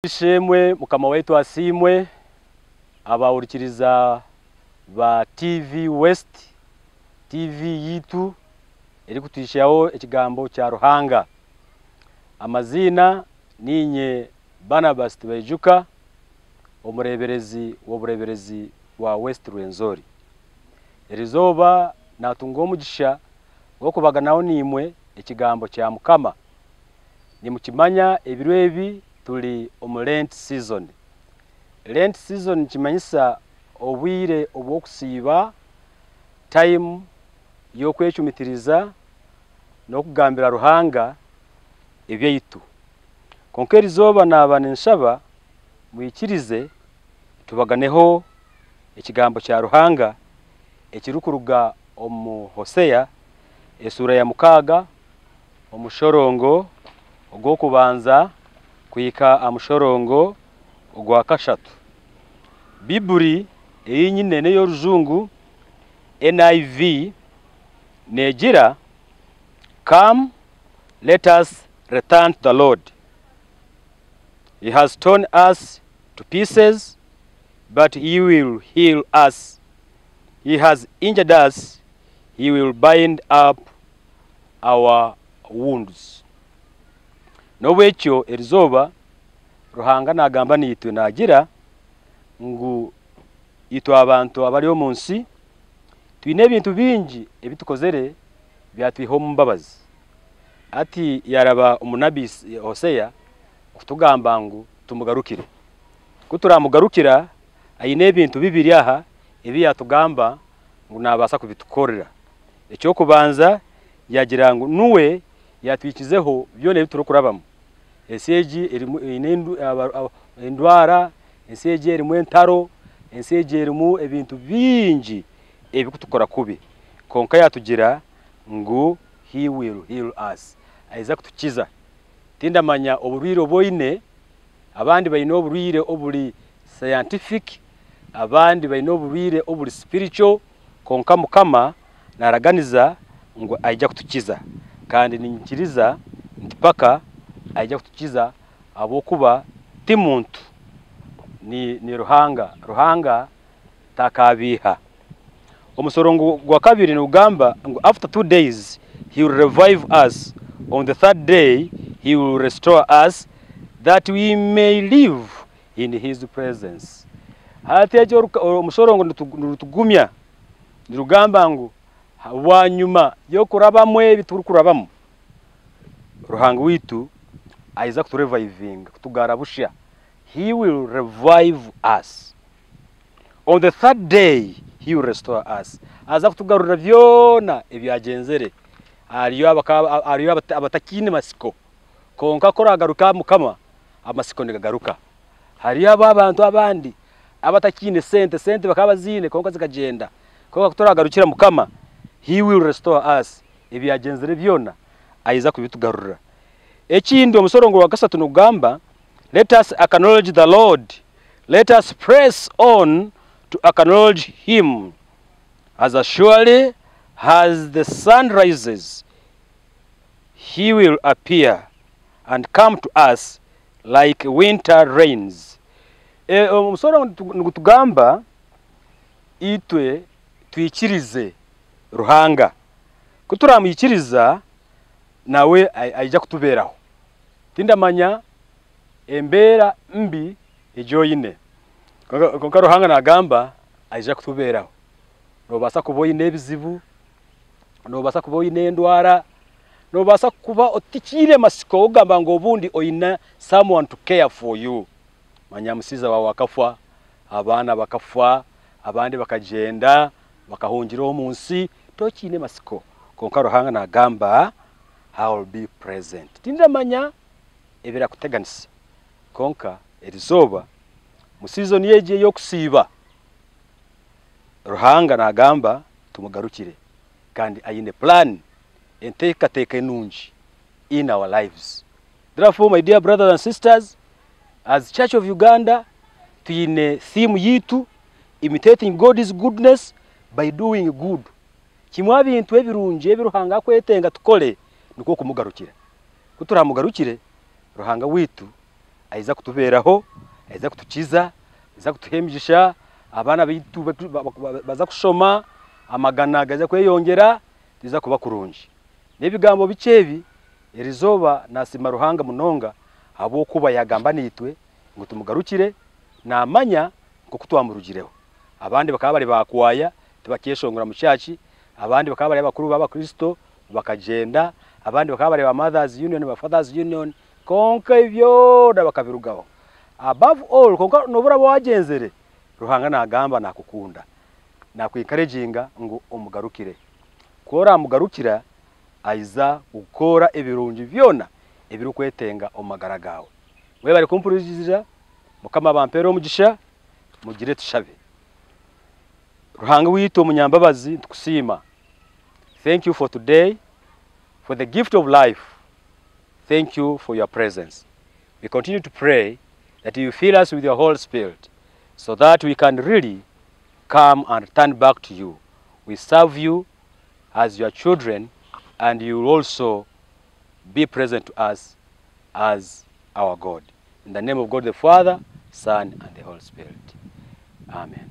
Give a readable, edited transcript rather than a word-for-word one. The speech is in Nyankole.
Ishemwe Mukama waitu asiimwe, abahurikiriza ba TV West, TV yitu erikutwishaho ekigambo kya Ruhanga. Amaziina ninye Barnabas Tibaijuka, omureeberezi w'obureeberezi bwa West Rwenzori. Erizooba natunga omugisha gw'okubaganaho naimwe ekigambo kya Mukama. Nimukimanya ebiro ebi turi omu Lent season. Lent season nikimanyisa obwire obw'okusiiba, time y'okwecumitiriza n'okugambira Ruhanga ebyaitu. Kwonka erizooba naaba ninshaba mwikirize tubaganeho ekigambo kya Ruhanga ekirikuruga omu Hosea esuura ya 6 omushorongo ogw'okubanza kuhika aha mushorongo ogwa 3. Bibuli ei nyine n'ey'orujungu NIV neegira, "Come, let us return to the Lord. He has torn us to pieces, but he will heal us. He has injured us, he will bind up our wounds." N'obwekyo erizooba Ruhanga nagamba naitwe naagira ngu itwe abantu abari omu nsi twine ebintu bingi ebi tukozere byatwiha omu mbabazi. Ati yaraba omu nabi Hosea kutugamba ngu tumugarukire. Ku turamugarukira aine ebintu bibiri aha ebi yatugamba ngu nabaasa kubitukorera. Ekyokubanza yagira ngu nuwe yatwikizeho byona ebi turikurabamu. Ensi egi erimu eine endwara, ensi egi erimu entaro, ensi egi erimu ebintu bingi ebikutukora kubi. Kwonka yatugira ngu he will heal us. Aiza kutukiza. Tindamanya oburwire obu oine, abandi baine oburwire oburi scientific, abandi baine oburwire oburi spiritual, kwonka Mukama naraganiza ngu aija kutukiza. Kandi ninyikiriza nti paka aija kutukiza ahabw'okuba ti muntu, ni Ruhanga. Ruhanga takabiiha. Omusorongo gwa 2 nigugamba ngu after 2 days he will revive us, on the third day he will restore us that we may live in his presence. Hati ekyo omushorongo nirutugumya nirugamba ngu bwanyuma y'okurabamu ebi turikurabamu, Ruhanga waitu aiza kuturevivinga, kutugara busya. He will revive us. On the third day he will restore us. Aza kutugarurira byona ebyagenzere. Hariyo abatakiine masiko, kwonka ku oragaruka Mukama amasiko nigagaruka. Hariyo abantu abandi abatakiine sente, sente bakaba baziine kwonka zikagyenda. Kwonka ku turagarukira Mukama, he will restore us. Ebyagenzere byona aiza kubitugarurira. Ekindi omusorongo wa 3 nigugamba, let us acknowledge the Lord, let us press on to acknowledge him. As surely as the sun rises, he will appear and come to us like winter rains. Omusoro nigutugamba itwe twikirize Ruhanga. Ku turamwikiriza nawe aija kutuberaho. Tindamanya embeera mbi egi oine. Kwonka Ruhanga nagamba aija kutuberaho. Nobaasa kuba oine ebizibu, nobaasa kuba oine endwara, nobaasa kuba otikiire masiko ogamba ngu obundi oine someone to care for you. Manya musiiza wawe akafa, abaana bakafa, abandi bakagyenda, bakahungira omu nsi, tokiine masiko. Kwonka Ruhanga nagamba I will be present. Tindamanya ebirakuteganisa. Kwonka erizooba mu season egi ey'okusiiba, Ruhanga nagamba tumugarukire kandi aine plan, enteekateeka enungi in our lives. Therefore, my dear brothers and sisters, as Church of Uganda, twine theme yitu, imitating God's goodness by doing good. Kimwe aha bintu ebirungi ebi Ruhanga akwetenga tukore nikwo kumugarukira. Ku turamugarukire, Ruhanga waitu Aiza kutubeeraho, aiza kutukiza, aiza kutuha emigisha, abaana baitu baza kushoma, amagana gaza kweyongyera, tuza kuba kurungi. N'ebigambo bikye ebi, erizooba nasiima Ruhanga munonga ahabw'okuba yagamba naitwe ngu tumugarukire, namanya nk'oku twamurugireho. Abandi bakaba bari bakwaya tibakyeshongora mu church, abandi bakaba bari abakuru b'abakristo bakagyenda, abandi bakaba bari ba Mothers Union, ba Fathers Union, konka byona bakabirugaho. Above all, konka nobu oraba wagyenzere, Ruhanga nagamba nakukunda. Naku encouraginga ngu omugarukire. Ku oramugarukira, aiza kukora ebirungi byona ebirikwetenga omu magara gaawe. Mwebare kumpuririza, Mukama abampere omugisha, mugire tushabe. Ruhanga waitu omunyambabazi nitukusiima. Thank you for today, for the gift of life. Thank you for your presence. We continue to pray that you fill us with your Holy Spirit so that we can really come and turn back to you. We serve you as your children, and you will also be present to us as our God. In the name of God the Father, Son, and the Holy Spirit. Amen.